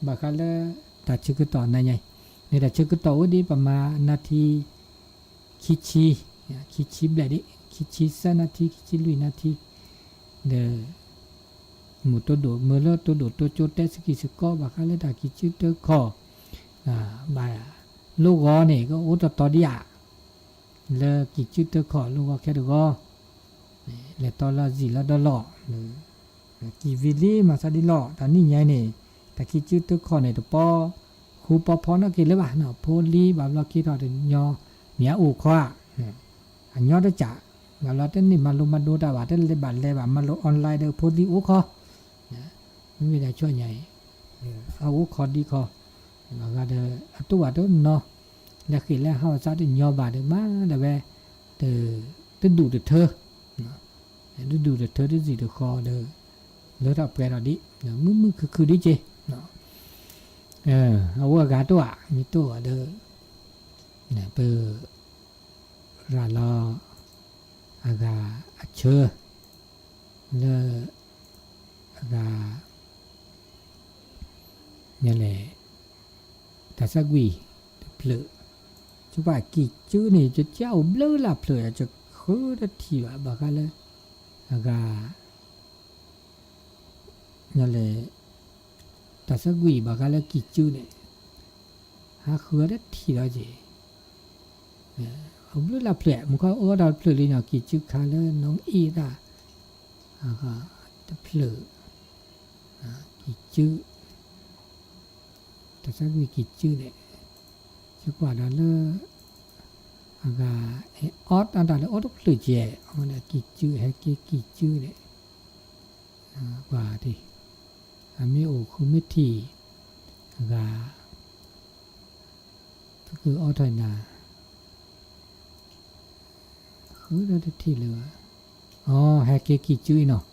ဘၣ်ဃးလၢတၢ်ဆၢကတီၢ်နံၤညါအံၤ, မ့ၢ်တၢ်ဆၢကတီၢ်အိၣ်ဒံးပမၤနၢ်ထံ ခံဆံ, ခံဆံဘျဲၣ်ဒံး, ခံဆံသၢနၢ်ထံ ခံဆံလွံၢ်နၢ်ထံ, ဒီး မုၢ်တိဒိၣ်မုၢ်လၢတိဒိၣ်တိကၠိ တဲစကံၢ်စကီး ဘၣ်ဃးလၢတၢ်ကံၢ်စုတၢခီၣ်, ဘၣ်လိၣ်ဂီၤန့ၣ် ကအိၣ်တတီၤဒံးဧါ, လၢကံၢ်စုတၢခီၣ်လိၣ်ဂီၤခဲတဂီၤ, လဲၤတီလၢစံၣ်လၢဒီလီၢ်, ကံၢ်ဝံၤလံ မၤစၢ်ဒ်လီၤ တၢ်နံၤညါအံၤန့ၣ်, တၢ်ကံၢ်စုတၢခီၣ်န့ၣ် တပီ ဃူပီဖီနီၣ်က့ၤလၢၤဘၣ်, ဖိလံၤဘၣ်ဘျီက့ၤထီၣ်တညီ, မ့ၢ်အအိၣ်ခီဧါ, အညီတစး, ဘၣ်ဘျီတန့ၢ်မၤလိမၤဒိတၢ်ဘၣ် တလဲၤဘၣ်လဲၤဘၣ် မၤလိ online ဒီးဖိလံၤအိၣ်ခီ, မ့မ့ၢ်ဒၣ်ဆူညါအံၤ, အအိၣ်ခီဒံခီ, ဘၣ်ဃးဒီး အတိၢ်ဘၣ်တနီၤ, လဲၤဃ့ၢ်လဲၤဟးအီၣ်စးတညီဘၣ်ဒီး မၤဒီးဝဲ တဒူၣ်တထၢ, တဒူၣ်တထၢတစံၣ်တဃီဒီး လၢထီၣ်ပှဲၤထီၣ်ဒံး, မုာ်မုာ်ခုၣ်ခုၣ်ဒံးက့ၤ, အအိၣ်အဂၤတအိၣ်ဧါ, မ့ၢ်တအိၣ်ဒီး ပ ရၤလီၤ အဂၤအဆၢ လၢ အဂၤ မ့ၢ်လဲၣ် တၢ်သးကွံာ်တဖျၢၣ်, ယပှၤကံၢ်စုန့ၣ် ယကအိၣ်ဘျုးလၢ်ဖျၢၣ် ယဃုတထံၣ်ဘၣ် ဘၣ်ဃးလၢ အဂၤ မ့ၢ်လဲၣ် တၢ်သးကွံာ်ဘၣ်ဃးလၢကံၢ်စုန့ၣ် ဟးဃုအီၤတထံၣ်လီၤက့ၤ, အိၣ်ဘျုးလၢ်ဖျၢၣ် မူခီအိၣ်ဒီးတဖျၢၣ်လံနီၤ ကံၢ်စုခါလၢနီၣ်အံၣ်တၢ် တဖျၢၣ် ကံၢ်စု တၢ်သးကွံာ်ကံၢ်စုန့ၣ် ယကွၢ်ဒီးလၢ အဂၤ ဟဲအီၣ်တၢ်တၢ်လၢအိၣ်တဖျၢၣ်ကဲ အီၣ်ဒီးကံၢ်စု ဟဲက့ၤကံၢ်စုန့ၣ် ကွၢ်ဒ် အမ့ၢ်အိၣ်ဃုမ့ၢ်ထံၣ် အဂၤ ပကအီၣ်ထီၣ်နၤ ဃုဒီးတထံၣ်လၢၤဘၣ်, အ ဟဲက့ၤကံၢ်စုအံၤနီၤ.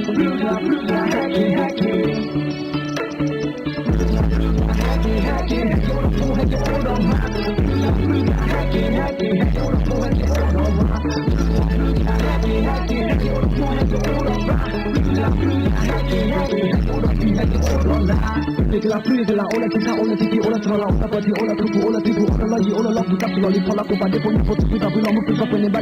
တကလးဖုတကလး အိၣ်လၢထံဆၣ် အိၣ်လၢထံခံ အိၣ်လၢသရီလး အိၣ်လၢပှၤထံ အိၣ်လၢထူပူၤ အိၣ်လၢသံပူၤ အိၣ်လၢလီၢ်ယံၤ အိၣ်လၢလီၢ်ပူၤ တၢ်ဖုလီၤလံ ဖီလာ်ကိးပၤဒ့ဖိ မ့ၣ်ဖိသ့ၣ်ဖု တၢ်ဖုလီၤမုၢ်ဖု ပှၤပှ့ၤန့ၢ်ဘၣ်လံ